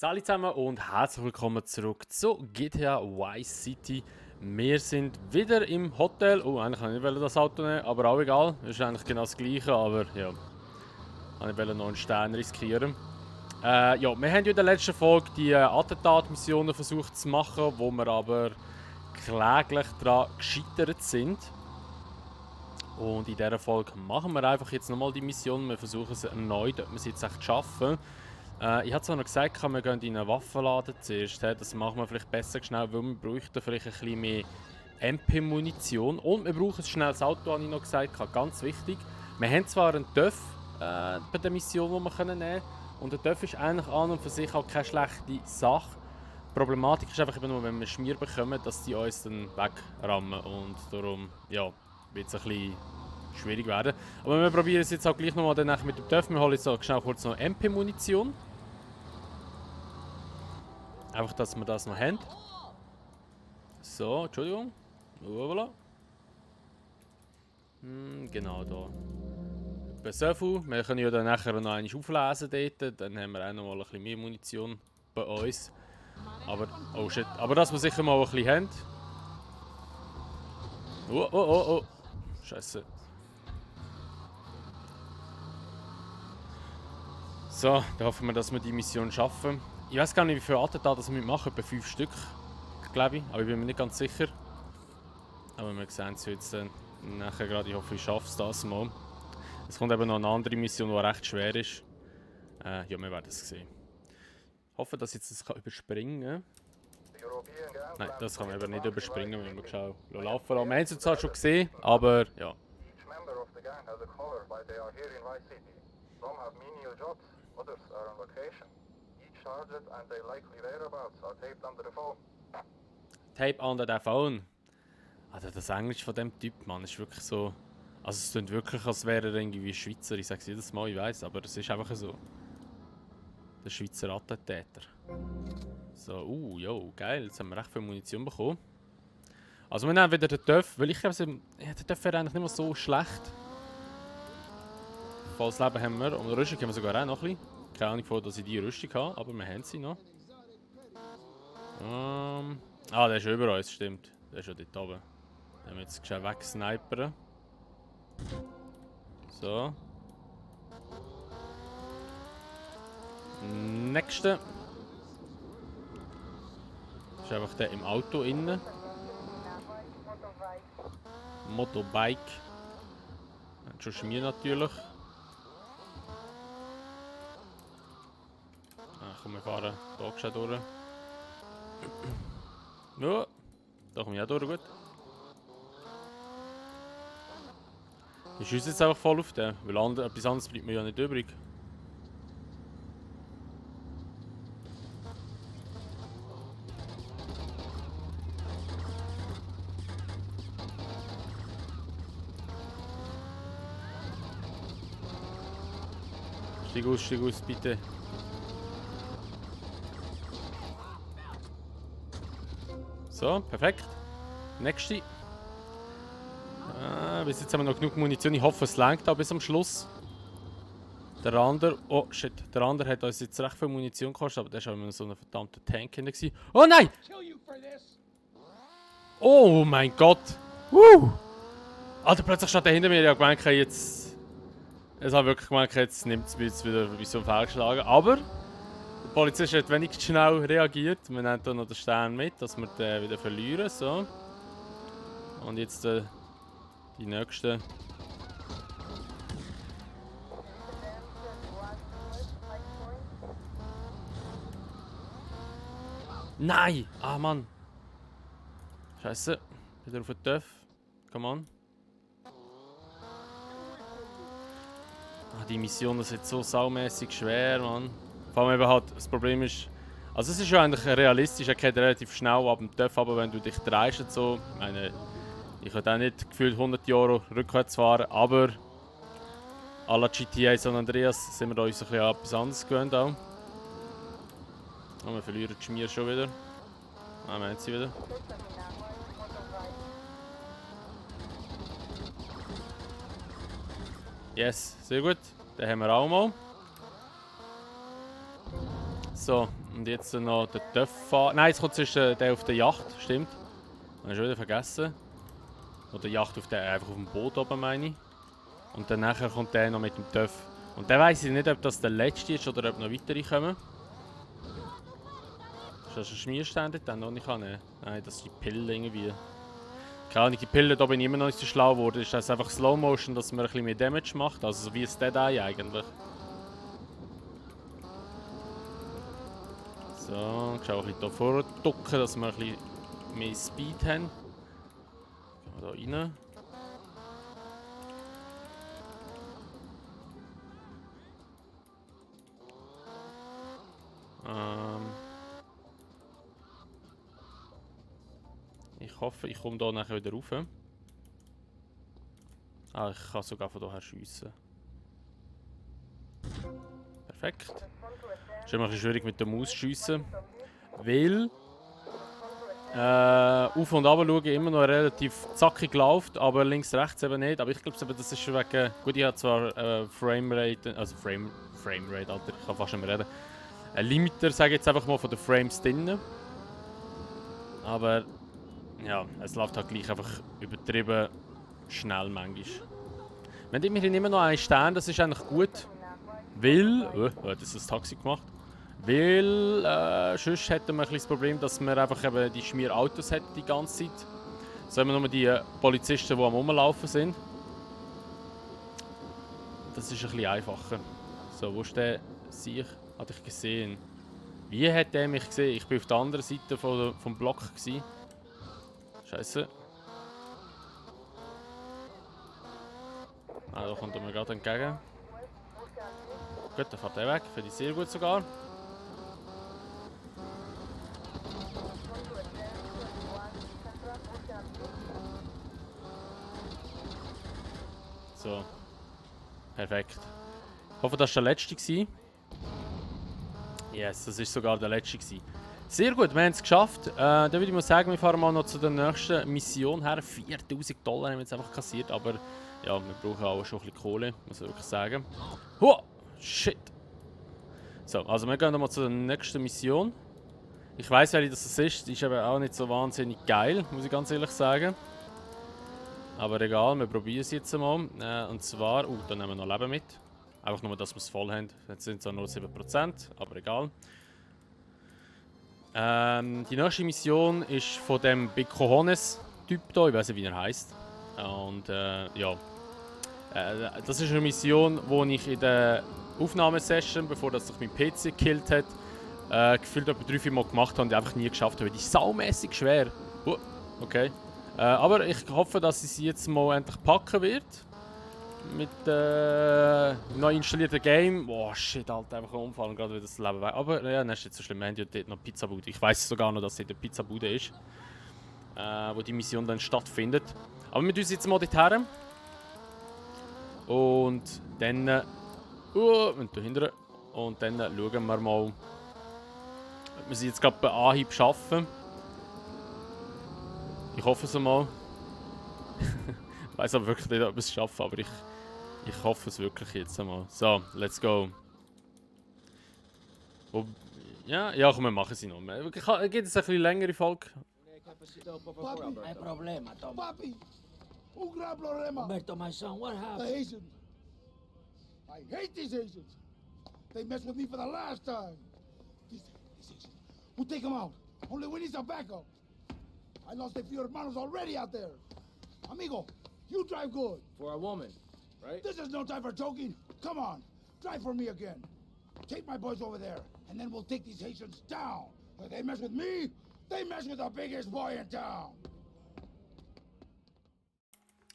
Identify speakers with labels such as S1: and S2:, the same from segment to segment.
S1: Hallo zusammen und herzlich willkommen zurück zu GTA Vice City. Wir sind wieder im Hotel. Oh, eigentlich wollte ich nicht das Auto nehmen, aber auch egal. Ist eigentlich genau das gleiche, aber ja. Ich wollte noch einen Stern riskieren. Ja, wir haben ja in der letzten Folge die Attentatmissionen versucht zu machen, wo wir aber kläglich daran gescheitert sind. Und in dieser Folge machen wir einfach jetzt nochmal die Mission. Wir versuchen es erneut, ob wir es jetzt echt schaffen. Ich habe zwar noch gesagt, wir gehen in einen Waffenladen zuerst. Das machen wir vielleicht besser schnell, weil wir bräuchten vielleicht ein bisschen mehr MP-Munition. Und wir brauchen ein schnelles Auto, habe ich noch gesagt. Ganz wichtig. Wir haben zwar einen TÜV bei der Mission, die wir nehmen können. Und der TÜV ist eigentlich an und für sich auch keine schlechte Sache. Die Problematik ist einfach immer nur, wenn wir Schmier bekommen, dass die uns dann wegrammen. Und darum, ja, wird es ein bisschen schwierig werden. Aber wir probieren es jetzt auch gleich nochmal mit dem TÜV. Wir holen jetzt auch schnell kurz noch MP-Munition. Einfach, dass wir das noch haben. So, Entschuldigung. Voilà. Genau da. Bei so viel. Wir können ja dann nachher noch einmal auflesen dort. Dann haben wir auch noch mal ein bisschen mehr Munition bei uns. Aber, oh shit. Aber dass wir sicher mal ein bisschen haben. Oh. Scheiße. So, dann hoffen wir, dass wir die Mission schaffen. Ich weiß gar nicht, wie viele Attentate wir machen. Etwa 5 Stück, glaube ich. Aber ich bin mir nicht ganz sicher. Aber wir sehen es jetzt nachher gerade. Ich hoffe, ich schaffe es das mal. Es kommt eben noch eine andere Mission, die recht schwer ist. Ja, wir werden es sehen. Ich hoffe, dass ich das überspringen kann. Nein, das kann man eben nicht überspringen, wenn wir schauen. Laufen lassen. Wir haben es zwar schon gesehen, aber ja. Tape under the phone. Also das Englisch von dem Typ, Mann, ist wirklich so. Also es klingt wirklich, als wäre er irgendwie Schweizer. Ich sage es jedes Mal, ich weiß, aber es ist einfach so. Der Schweizer Attentäter. So, jo, geil, jetzt haben wir recht viel Munition bekommen. Also wir nehmen wieder den TÜV, weil ich glaube, der TÜV wäre eigentlich nicht mehr so schlecht. Volles Leben haben wir, und eine Rüstung haben wir sogar auch noch ein bisschen. Keine Ahnung, von, dass ich die Rüstung habe, aber wir haben sie noch. Der ist über uns, stimmt. Der ist schon dort oben. Den haben wir jetzt schnell wegsnipern. So. Nächste. Ist einfach der im Auto innen. Motobike. Schon Schmier natürlich. Komm, wir fahren hier schon durch. Ja, da komme ich auch durch, gut. Ich schieße jetzt einfach voll auf den, weil etwas anderes bleibt mir ja nicht übrig. Steig aus, bitte. So, perfekt. Nächste. Bis jetzt haben wir noch genug Munition. Ich hoffe, es reicht da bis am Schluss. Der andere. Oh shit, der andere hat uns jetzt recht viel Munition gekostet, aber der war immer so ein verdammter Tank hinter. Oh nein! Oh mein Gott! Alter, plötzlich steht der hinter mir. Ja, gemeint, jetzt. Es hat wirklich gemeint, jetzt nimmt es mich wieder wie so fehlgeschlagen. Aber der Polizist hat wenigstens schnell reagiert. Wir nehmen hier noch den Stern mit, dass wir den wieder verlieren. So. Und jetzt die nächste. Nein! Ah Mann! Scheiße. Wieder auf den TÜV. Come on. Die Mission ist jetzt so saumässig schwer, Mann. Vor allem eben halt, das Problem ist. Also es ist ja eigentlich realistisch, er geht relativ schnell ab dem TÜV, aber wenn du dich drehst und so. Ich meine, ich könnte auch nicht gefühlt 100 Jahre rückwärts fahren, aber à la GTA San Andreas sind wir da uns ein bisschen an etwas anderes gewöhnt auch. Und wir verlieren die Schmier schon wieder. Ah, wir haben sie wieder. Yes, sehr gut. Den haben wir auch mal. So, Und jetzt noch den Töff fahren. Nein, jetzt kommt zuerst der auf der Yacht, stimmt. Habe ich schon wieder vergessen. Oder Yacht auf der, einfach auf dem Boot oben, meine ich. Und dann nachher kommt der noch mit dem Töff. Und dann weiss ich nicht, ob das der letzte ist oder ob noch weitere kommen. Ist das ein Schmierstand dann noch nicht nehmen? Nein, das ist die Pille irgendwie. Keine Ahnung, die Pille, da bin ich immer noch nicht so schlau geworden. Ist das einfach Slow Motion, dass man ein bisschen mehr Damage macht? Also so wie es Dead Eye eigentlich. So, ich schaue ein bisschen hier vorne ducken, dass wir ein bisschen mehr Speed haben. Gehen wir hier rein. Ich hoffe, ich komme hier nachher wieder rauf. Ah, ich kann sogar von hierher schiessen. Perfekt. Ist immer ein bisschen schwierig mit der Maus schiessen. Weil auf und runter schauen immer noch relativ zackig läuft, aber links rechts eben nicht. Aber ich glaube, das ist schon wegen. Gut, ich habe zwar Framerate, also Framerate, Alter, ich kann fast nicht mehr reden. Ein Limiter, sage ich jetzt einfach mal, von den Frames drinnen. Aber ja, es läuft halt gleich einfach übertrieben schnell manchmal. Wir haben immerhin immer noch einen Stern, das ist eigentlich gut. Weil. Das ist das Taxi gemacht. Weil sonst hätten wir ein das Problem, dass wir einfach eben die Schmierautos hätten die ganze Zeit. So haben wir nur die Polizisten, die am Rumlaufen sind. Das ist ein bisschen einfacher. So, wo ist der Sieg? Hatte ich gesehen. Wie hat der mich gesehen? Ich war auf der anderen Seite vom Block. Scheiße. Ah, da kommt er mir gerade entgegen. Gut, dann fährt er weg. Finde ich sehr gut sogar. So. Perfekt. Ich hoffe, das war der letzte gewesen. Yes, das war sogar der letzte gewesen. Sehr gut, wir haben es geschafft. Dann würde ich mal sagen, wir fahren mal noch zu der nächsten Mission her. 4000 $ haben wir jetzt einfach kassiert, aber ja, wir brauchen auch schon ein bisschen Kohle, muss ich wirklich sagen. Huh, shit. So, also wir gehen mal zu der nächsten Mission. Ich weiss, welche das ist. Die ist aber auch nicht so wahnsinnig geil, muss ich ganz ehrlich sagen. Aber egal, wir probieren es jetzt mal. Und zwar, da nehmen wir noch Leben mit. Einfach nur, dass wir es voll haben. Jetzt sind es auch nur 7%, aber egal. Die nächste Mission ist von dem Big Cojones Typ hier, ich weiß nicht, wie er heißt. Und ja. Das ist eine Mission, die ich in der Aufnahmesession, bevor das sich mein PC gekillt hat, gefühlt etwa 3-4 Mal gemacht habe und einfach nie geschafft habe, weil die ist saumässig schwer. Okay. Aber ich hoffe, dass ich sie jetzt mal endlich packen wird. Mit neu installierten Game. Boah, shit, Alter, einfach ein Unfall und gerade wieder das Leben weg. Aber ja, das ist nicht so schlimm. Wir haben ja dort noch Pizzabude. Ich weiß sogar noch, dass es in der Pizzabude ist. Wo die Mission dann stattfindet. Aber wir tun jetzt mal dorthin. Und dann. Und dahinter. Und dann schauen wir mal, ob wir sie jetzt gerade bei Anhieb schaffen. Ich hoffe es mal. Ich weiß aber wirklich nicht, ob wir es schaffen, aber ich hoffe es wirklich jetzt einmal. So, let's go. Ja, komm, wir machen sie noch. Geht es eine bisschen längere Folge?
S2: Papi, hay problema, Tom.
S3: Papi, un gran problema.
S2: Humberto, my son, what
S3: The
S2: happened?
S3: Haitians. I hate these Haitians. They messed with me for the last time. These Haitians. We'll take them out. Only we need some backup. I lost a few hermanos already out there. Amigo, you drive good.
S4: For a woman, right?
S3: This is no time for joking. Come on, drive for me again. Take my boys over there, and then we'll take these Haitians down. If they mess with me, they mess with the biggest boy in town.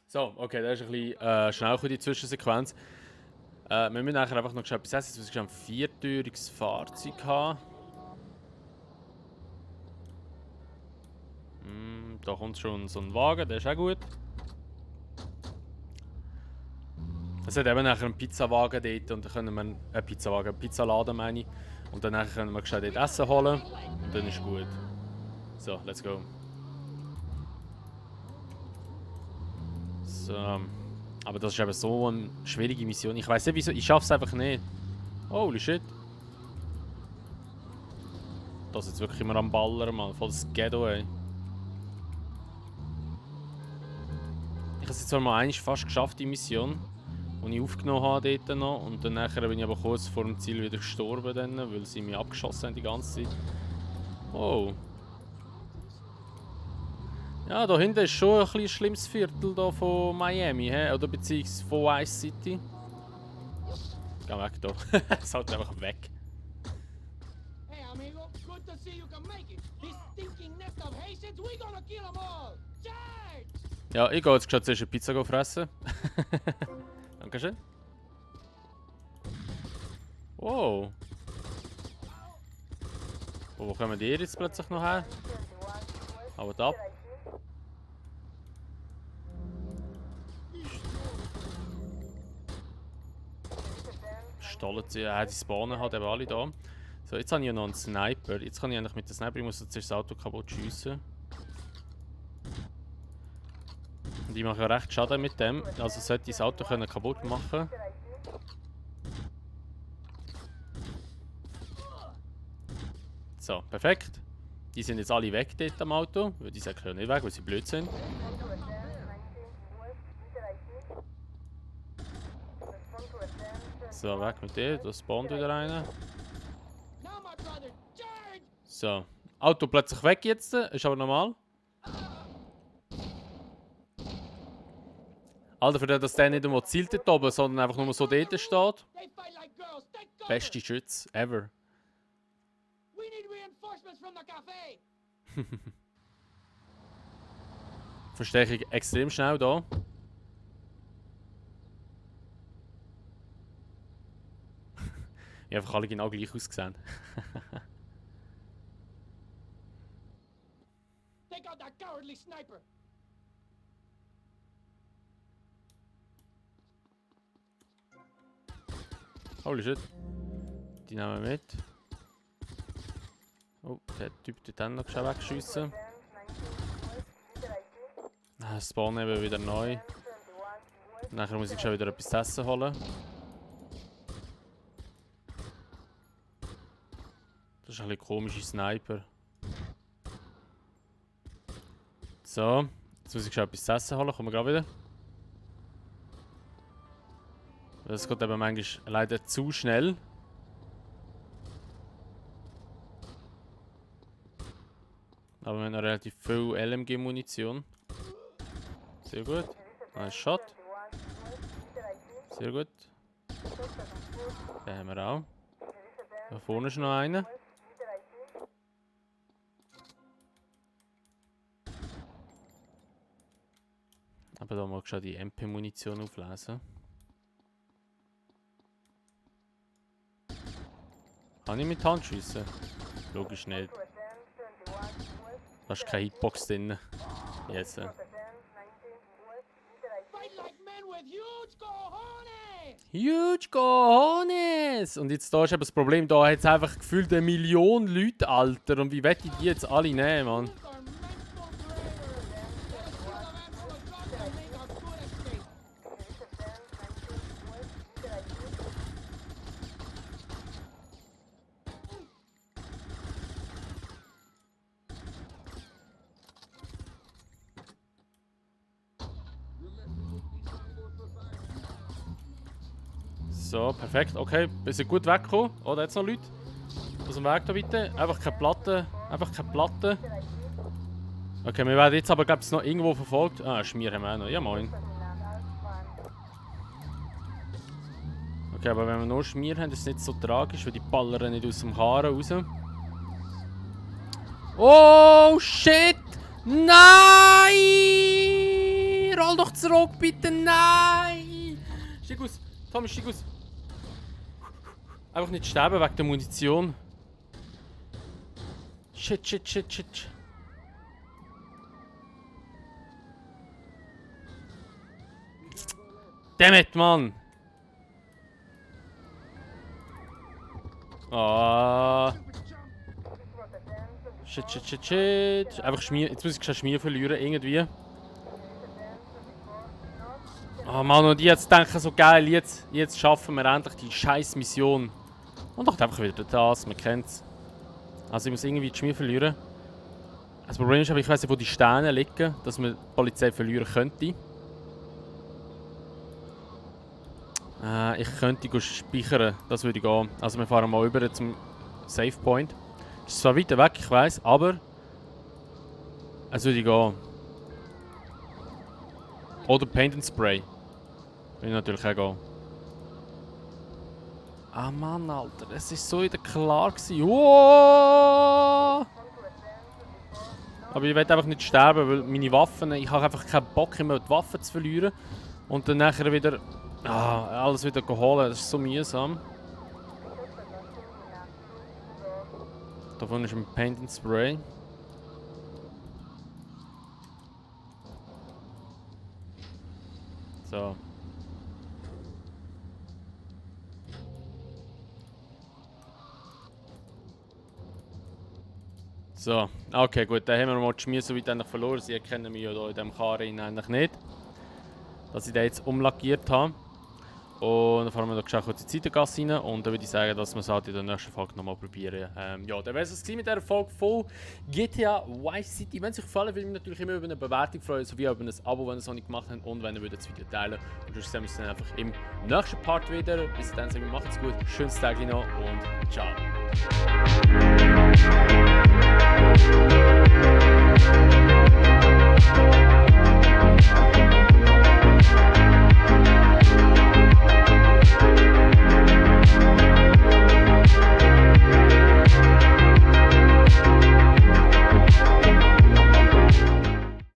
S1: So, okay, das ist ein bisschen schnell die Zwischensequenz. Wir müssen nachher einfach noch schnell bis jetzt, wir haben ein viertüriges Fahrzeug haben. Da kommt schon so ein Wagen, der ist auch gut. Es hat eben nachher einen Pizzawagen dort und dann können wir einen Pizzaladen meine ich. Und dann können wir schnell dort Essen holen und dann ist gut. So, let's go. So. Aber das ist eben so eine schwierige Mission. Ich weiß nicht wieso, ich schaff's einfach nicht. Holy shit. Das ist jetzt wirklich immer am Ballern, Mann. Voll das Ghetto, ey. Ich habe es jetzt zwar einmal fast geschafft, die Mission, die ich aufgenommen habe dort noch. Und dann nachher bin ich aber kurz vor dem Ziel wieder gestorben, dann, weil sie mich abgeschossen haben die ganze Zeit. Oh. Ja, da hinten ist schon ein bisschen schlimmes Viertel da von Miami, he? Oder beziehungsweise von Vice City. Geh weg da. Es haut einfach weg.
S2: Hey, amigo, good to see you can make it. This stinking nest of Haitians, we gonna kill them all. Charge!
S1: Ja, ich gehe jetzt gerade zuerst eine Pizza fressen. Dankeschön. Wow. Wo kommen die jetzt plötzlich noch her? Haut ab. Stollen sie, ja, die spawnen halt eben alle da. So, jetzt habe ich ja noch einen Sniper. Jetzt kann ich eigentlich mit dem Sniper, ich muss jetzt das Auto kaputt schiessen. Und ich mache ja recht Schaden mit dem, also sollte ich das Auto können kaputt machen. So, perfekt. Die sind jetzt alle weg dort am Auto, weil die sind ja nicht weg, weil sie blöd sind. So, weg mit dir, da spawnt wieder einer.
S2: Now, my brother, charge!
S1: So, Auto plötzlich weg jetzt, ist aber normal. Alter, für den, dass der nicht einmal zielt dort oben, sondern einfach nur so dort steht.
S2: They fight like girls. Take cover.
S1: Beste Schütz ever.
S2: We need reinforcements from the cafe.
S1: Verstärkung extrem schnell da. Ich habe einfach alle genau gleich ausgesehen.
S2: Take out that cowardly sniper.
S1: Holy shit. Die nehmen wir mit. Oh, der Typ tut dann noch schnell wegschiessen. Spawn eben wieder neu. Nachher muss ich schon wieder etwas zu essen holen. Das ist ein bisschen komischer Sniper. So, jetzt muss ich schon etwas zu essen holen. Kommen wir gerade wieder. Das geht eben manchmal leider zu schnell. Aber wir haben noch relativ viel LMG-Munition. Sehr gut. Nice Shot. Sehr gut. Den haben wir auch. Da vorne ist noch einer. Aber da mag ich schon die MP-Munition auflesen. Kann ich mit Hand schiessen? Logisch nicht. Da ist keine Hitbox drin. Jetzt.
S2: Fight like men with huge cojones.
S1: Huge Cojones! Und jetzt da ist eben das Problem, da hat es einfach gefühlt 1 Million Leute, Alter. Und wie wette ich die jetzt alle nehmen, Mann?
S2: Use our mental graders. Let us kill the man from the drop and make a good escape.
S1: So, perfekt. Okay, wir sind gut weggekommen. Oh, da jetzt noch Leute. Aus dem Weg da bitte. Einfach keine Platte. Einfach keine Platte. Okay, wir werden jetzt aber, glaube ich, noch irgendwo verfolgt. Ah, Schmier haben wir auch noch. Ja, moin. Okay, aber wenn wir nur Schmier haben, ist es nicht so tragisch, weil die ballern nicht aus dem Haaren raus. Oh, shit! Nein! Roll doch zurück, bitte! Nein! Steig aus! Tommy, steig aus! Einfach nicht sterben wegen der Munition. Shit, shit, shit, shit. Dammit, Mann! Ah. Shit, shit, shit, shit. Einfach Schmier. Jetzt muss ich schon Schmier verlieren, irgendwie. Oh Mann, und jetzt denken so geil, jetzt schaffen wir endlich die scheiß Mission. Und macht einfach wieder das, man kennt's. Also ich muss irgendwie die Schmier verlieren. Das Problem ist aber, ich weiss nicht, wo die Steine liegen, dass man die Polizei verlieren könnte. Ich könnte speichern, das würde gehen. Also wir fahren mal über zum Save Point. Das ist zwar weiter weg, ich weiss, aber es würde gehen. Oder Paint and Spray. Würde natürlich auch gehen. Ah Mann, Alter, es war so wieder klar gewesen. Wow! Aber ich will einfach nicht sterben, weil meine Waffen, ich habe einfach keinen Bock immer die Waffen zu verlieren. Und dann nachher wieder alles wieder holen, das ist so mühsam. Davon ist ein Paint and Spray. So. So, okay gut, dann haben wir mal die Schmier so weit eigentlich verloren. Sie erkennen mich ja hier in diesem Karren eigentlich nicht. Dass ich den jetzt umlackiert habe. Und dann fahren wir da gescheit kurz in die Seitengasse rein. Und dann würde ich sagen, dass wir es halt in der nächsten Folge nochmal probieren. Ja, dann wäre es mit dieser Folge von GTA Vice City. Wenn es euch gefallen hat, würde ich mich natürlich immer über eine Bewertung freuen, sowie über ein Abo, wenn ihr es noch nicht gemacht habt. Und wenn ihr das Video teilen. Und sonst sehen wir uns dann einfach im nächsten Part wieder. Bis dann, sagen wir, macht's gut, schönes Tag noch und ciao.
S4: We'll be right back.